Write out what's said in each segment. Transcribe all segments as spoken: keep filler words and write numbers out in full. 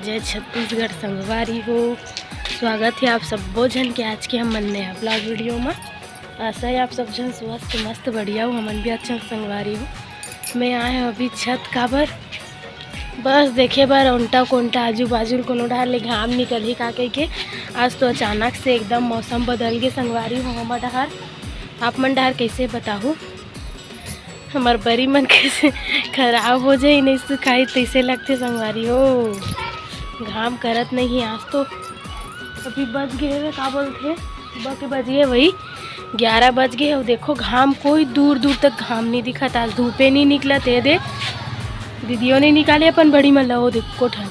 जय छत्तीसगढ़ संगवारी हो, स्वागत हे आप सब्बो झन के आज के हमन नया vlog video म। आशा हे आप सब झन स्वस्थ मस्त बढ़िया हो, हमन भी अच्छा संगवारी हो। मैं आए हूँ अभी छत काबर, बस देखे बर ओंटा कोंटा आजू बाजू कोनो डहर ले घाम निकलही का कहिके। आज तो अचानक से एकदम मौसम बदल गे संगवारी हो हमर डहर। आप मन डहर कैसे बताहू, हमर बरी मन कैसे खराब हो जाही, नहीं सुखाही तैसे लगथे संगवारी हो। घाम करत नहीं हे आज तो। अभी बज गे हे, का बोलथे, सुबह के बज गे वही ग्यारह बज गे हे। अउ देखो घाम कोई दूर दूर तक घाम नहीं दिखत, आज धूपे नहीं निकलत हे। दे दीदियो नहीं निकाले अपन बड़ी मन ला, ओ देख कोठन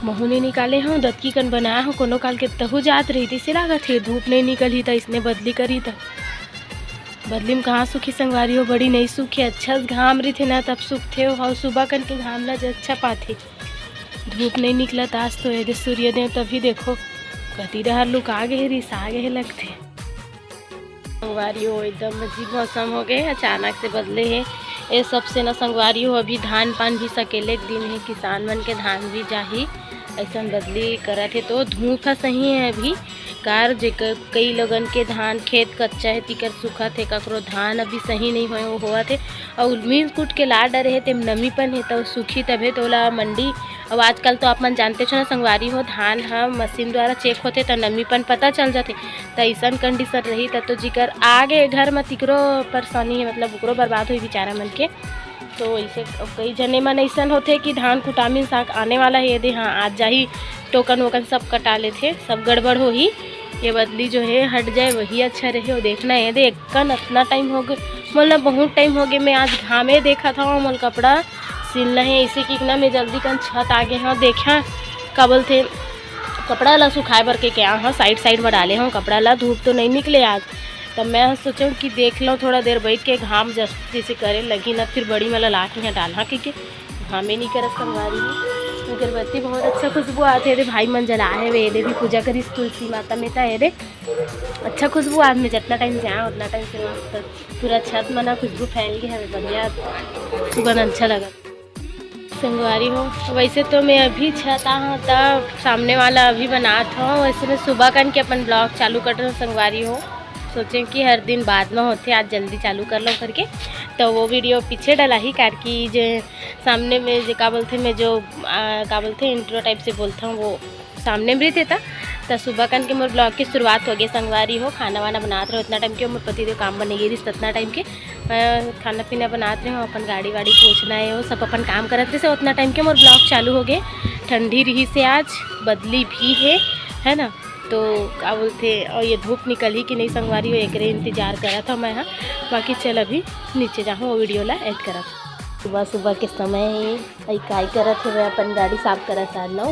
महू नहीं निकाले हूँ, दतकी कन बनाया हूँ, कोनो काल के तहू जात रही तैसे लागत हे, धूप नहीं निकलही त इसने बदली करही त बदली में कहाँ सूखी संगवारी हो, बड़ी नहीं सूखे, अच्छा घाम रहिथे ना तब सूखथे हो, अउ सुबह कन के घाम ला जे अच्छा पाथे। धूप नहीं निकलत आज तो, एदे सूर्यदेव तभी देखो कति डहर लुका गे हे, रिसा गे हे लगथे। संगवारी हो एकदम अजीब मौसम हो गए, अचानक से बदले हे। ये सबसे ना संगवारी हो अभी धान पान भी सकेले के दिन हे, किसान मन के धान भी जाही, ऐसन बदली करत हे तो धूप ह सही हे अभी। कार जेकर कई लोगन के धान खेत कच्चा हे, तिकर सुखत हे, ककरो धान अभी सही नहीं होए, वो होवत हे। अउ मींज कूट के ला डरे हे, तेम नमीपन हे, त सूखी तभे तोला मंडी। अउ आजकल तो आप मन जानते छो ना संगवारी हो, धान ह मशीन द्वारा चेक होथे, त नमीपन पता चल जाथे। त अइसन कंडीशन रही, त तो जिकर आगे घर म तिकरो परेशानी हे, मतलब ओकरो बर्बाद होई बेचारा मन के। तो ऐसे कई जने मन ऐसन होथे कि धान कुटामिन साग आने वाला हे, ये दे हाँ आज जाही, टोकन वोकन सब कटा लेथे, सब गड़बड़ होही। ये बदली जो है हट जाए वही अच्छा रहे। और देखना ये दे, एक कन अतना टाइम हो गए, मतलब बहुत टाइम हो गए, मैं आज घामे देखा था, मोल कपड़ा सिलना है, इसी की ना मैं जल्दी कन छत आ गए हाँ, देखा का बोलथे कपड़ा ला सुखाए बर के क्या हाँ साइड साइड में डाले हूँ कपड़ा ला, धूप तो नहीं निकले आज। तब मैं सोचूँ कि देख लो थोड़ा देर बैठ के, घाम जस जैसे करे लगी ना, फिर बड़ी वाला ला के यहाँ डाल हाँ, क्योंकि घामे नहीं करत संगवारी में। अगरबत्ती बहुत अच्छा खुशबू आते रे, भाई मन जला है वे, ये दे भी पूजा करिस तुलसी माता में ता, ये दे अच्छा खुशबू आज मैं जितना टाइम से आया उतना टाइम से मस्त पूरा छत मना खुशबू फैल गई है, बढ़िया सुगंध अच्छा लगा। संगवारी हो, वैसे तो मैं अभी छत आ हूँ, तब सामने वाला अभी बनात हो। वैसे मैं सुबह कन के अपन vlog चालू कर रहा हूँ संगवारी हो, सोचे कि हर दिन बाद में होते, आज जल्दी चालू कर लो करके, तो वो video पीछे डला ही, कार की जे सामने में जे का बोलते, मैं जो आ, का बोलते इंट्रो टाइप से बोलता हूँ, वो सामने में रहिथे ता। त सुबह कन के मोर vlog के शुरुआत हो गए संगवारी हो। खाना वाना बनात रहे उतना टाइम के, मोर पति देव काम बने गई रहिस उतना टाइम के। मैं खाना पीना बनात रहे हूँ, अपन गाड़ी वाड़ी पोछना है, वो सब अपन काम करत रहे, उतना टाइम के मोर vlog चालू हो गए। ठंडी रही से आज, बदली भी है, है ना। तो का बोलते, और ये धूप निकली कि नहीं संगवारी हो, एक इंतजार करा था मैं, हाँ। बाकी चल अभी नीचे जाऊँ, वो video ला एड करा। सुबह सुबह के समय है, अई काय करत हे, मैं अपन गाड़ी साफ करत आ लो।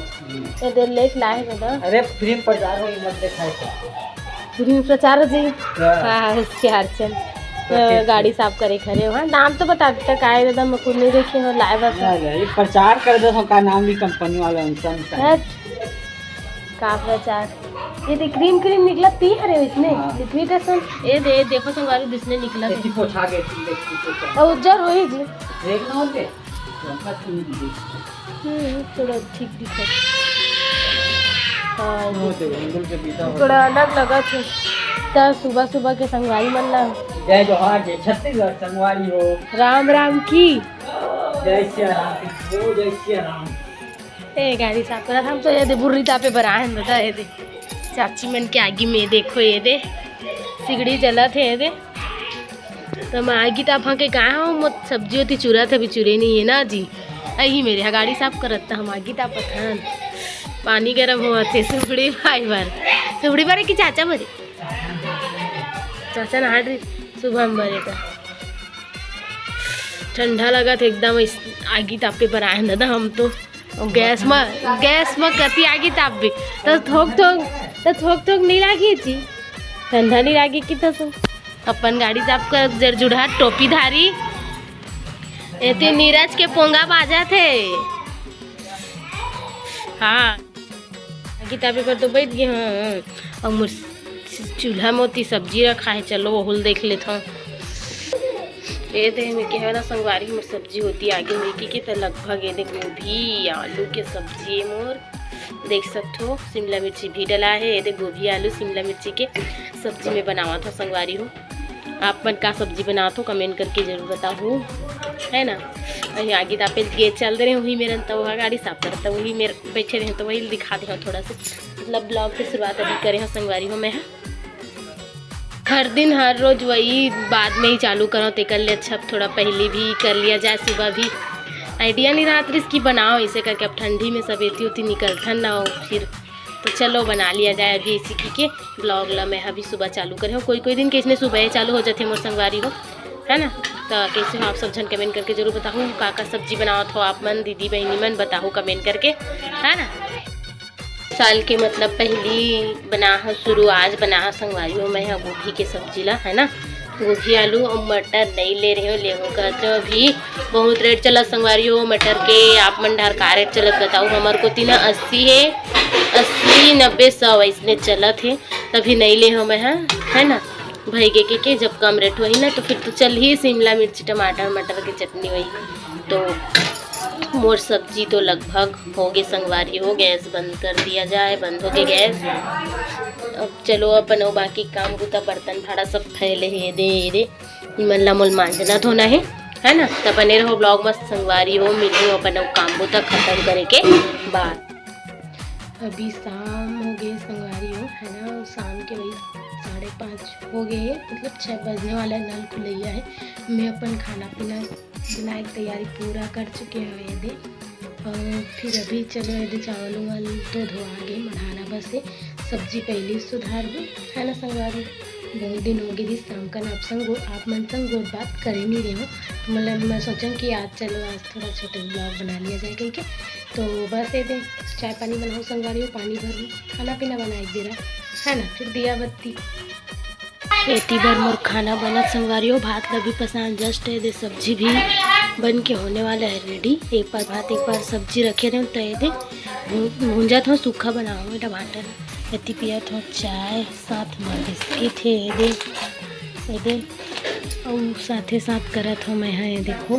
ये दे लेट लाए दादा। अरे, free में प्रचार होई, मत देखाए का। Free में प्रचार हो जी। हाँ। हाँ, उसके हरचन। तो ठीक है। गाड़ी साफ करे खरे हो। हाँ, नाम तो बता देता, काय दादा, मैं खुद नहीं देखे हो, लाए बस। ना, ना, ये प्रचार कर दो, का नाम भी कंपनी वाला उनका, उनका। हट। का प्रचार? ये दे क्रीम, क्रीम निकलत ती हरे इसने। हाँ। लिक्विड है सन। ये दे, देखो संगवारी, दिसने निकलत है। ऐसी पोछा के, ऐसी पोछा। तो उज्जर होई जी। देख ना होते। हम्म, थोड़ा ठीक दिखत। हाँ, वो तो एंगल के बीता हो। थोड़ा अलग लगत है। त सुबह सुबह के संगवारी मन ला। जय जोहार, जय छत्तीसगढ़ संगवारी हो। राम राम की। जय सिया राम की, जय सिया राम। ए, गाड़ी साफ करत हम तो ये दे बुर्री तापे बर आए हैं दादा, ये दे चाची मन के आगी में देखो, ये दे सिगड़ी जलत है, ये दे। तो मैं आगी ताप के कहा हूँ, मोर सब्जी होती चुरत है, अभी चुरे नहीं है ना जी। अही मेरे यहाँ गाड़ी साफ करत था, हम आगी तापत हन। पानी गरम होवत है, सुबड़ी भाई बर, सुबड़ी बर की चाचा बरे, चाचा नहा रही सुबह हम बरे का। ठंडा लगत है एकदम, इस आगी तापे बर आए हैं दादा हम तो। अउ गैस म, गैस म कति आगी तापबे? त थोक थोक, त थोक थोक नहीं लागी जी। ठंडा नहीं लागी कि त सो। अपन गाड़ी साफ कर, जर जुड़हा टोपी धारी। एती नीरज के पोंगा बाजत हे। हाँ। आगी तापे बर तो बैठ गे हूँ। अउ मोर चूल्हा म ओती सब्जी रखा है, चलो वहू ल देख लेथव। ए दे, मैं कहे ना संगवारी, मोर सब्जी होती आगे में की के, त लगभग ये दे गोभी, आलू के सब्जी है मोर। देख सकत हो, शिमला मिर्ची भी डला है। ये दे गोभी, आलू, शिमला मिर्ची के सब्जी में बनावत हो संगवारी हो। आप मन का सब्जी बनावत हो, comment करके जरूर बताहू, है ना। वही आगे तापे गे चल दे रहे, वही मेर तो वह गाड़ी साफ करता, वही मेर बैठे रहे, तो वही दिखा दे हो थोड़ा सा। मतलब vlog के शुरुआत अभी करे हो संगवारी हो मैं। हर दिन हर रोज वही बाद में ही चालू करो, तेकर ले अच्छा अब थोड़ा पहले भी कर लिया जाए, सुबह भी। Idea नहीं रहत रिस कि बनाओ इसे करके, अब ठंडी में सब एती उती निकलथन ना, और फिर तो चलो बना लिया जाए अभी इसी की के vlog ला। मैं अभी सुबह चालू करे हो, कोई कोई दिन कैसने सुबह चालू हो जाते मोर संगवारी हो, है ना। तो कैसे हो आप सब झन, comment करके जरूर बताहू, का का सब्जी बनावत हो आप मन, दीदी बहिनी मन, बताहू comment करके, है ना। साल के मतलब पहली बना ह शुरू, आज बना ह संगवारी हो मैं ह गोभी के सब्जी ला, है ना। गोभी, आलू और मटर नहीं ले रहे हो, लेहू का तो अभी बहुत rate चलत संगवारी हो मटर के। आप मन डहर का rate चलत बताओ, हमर कोती ना अस्सी है, अस्सी, नब्बे, सौ ऐसने चलत है, तभी नहीं ले हो मैं ह, है ना। भाई के, के, के जब कम rate होही ना तो फिर तो चल ही शिमला मिर्च, टमाटर, मटर के चटनी वही। तो मोर सब्जी तो लगभग हो गे संगवारी हो, गैस बंद कर दिया जाए, बंद हो गे गैस। अब चलो अपन वो बाकी काम बुता, बर्तन भाड़ा सब फैले हे, दे, दे, इमन ला मोल मांजना धोना है, है ना। त बने रहो vlog मस्त संगवारी हो, मिलहूँ अपन वो काम बुता खत्म करे के बाद। अभी शाम हो गए संगवारी हो, है ना, शाम के वही साढ़े पाँच हो गए है, मतलब छः बजने वाला है, नल खुलैया है। मैं अपन खाना पीना बनाए के तैयारी पूरा कर चुके हैं ये दे। और फिर अभी चलो ये दे चावल उवल तो धोआ गए, मढ़ाना बस है, सब्जी पहले ही सुधार दूँ, है ना संगवारी। बहुत दिन हो गए शाम का ना आप संग गो-, आप मन संग गोठ बात कर ही नहीं रहे हो, तो मतलब मैं सोचा कि आज चलो आज थोड़ा छोटे vlog बना लिया जाए कह के। तो बस ये दे चाय पानी बनाओ संगवारी हो, पानी भरूँ, खाना पीना बनाए दे रहा, है ना, फिर दिया बत्ती। एती बर मोर खाना बनत संगवारी हो, भात ला भी पसान just ये दे, सब्जी भी बन के होने वाला है ready। एक बार भात एक बार सब्जी रखे रहे तो ये दे भू-, भूंजत हो, सूखा बनाओ टमाटर। एती पियत हो चाय, साथ में बिस्किट है ये दे, ये दे। और साथे साथ करत हो मैं ह ये देखो,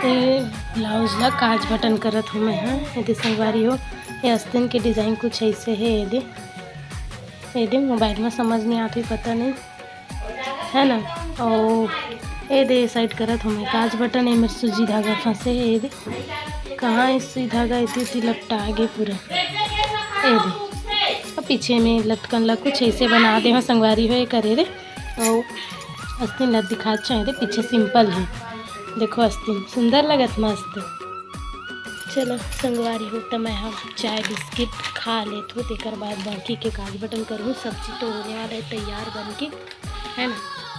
ये ब्लाउज ला काज बटन करत हो मैं ह ये दे संगवारी हो। ये अस्तीन के design कुछ ऐसे है ये दे, ये दे मोबाइल में समझ नहीं आती, पता नहीं, है ना। और ये दे side करत हो मैं काज बटन, ये मेर सूजी धागा फंसे है ये दे, कहाँ ये सुई धागा इतनी इतनी लपटा गे पूरा, ये दे। और पीछे में लटकन ला कुछ ऐसे बना दे हो संगवारी हो ये करे रे। और अस्तीन ला दिखा चाहे दे, पीछे simple है, देखो अस्तीन सुंदर लगत मस्त। चलो संगवारी हो, त मैं ह चाय बिस्किट खा लेथो, तेकर बाद बाकी के काज बटन करूँ। सब्जी तो होने वाला है तैयार बन के, है ना।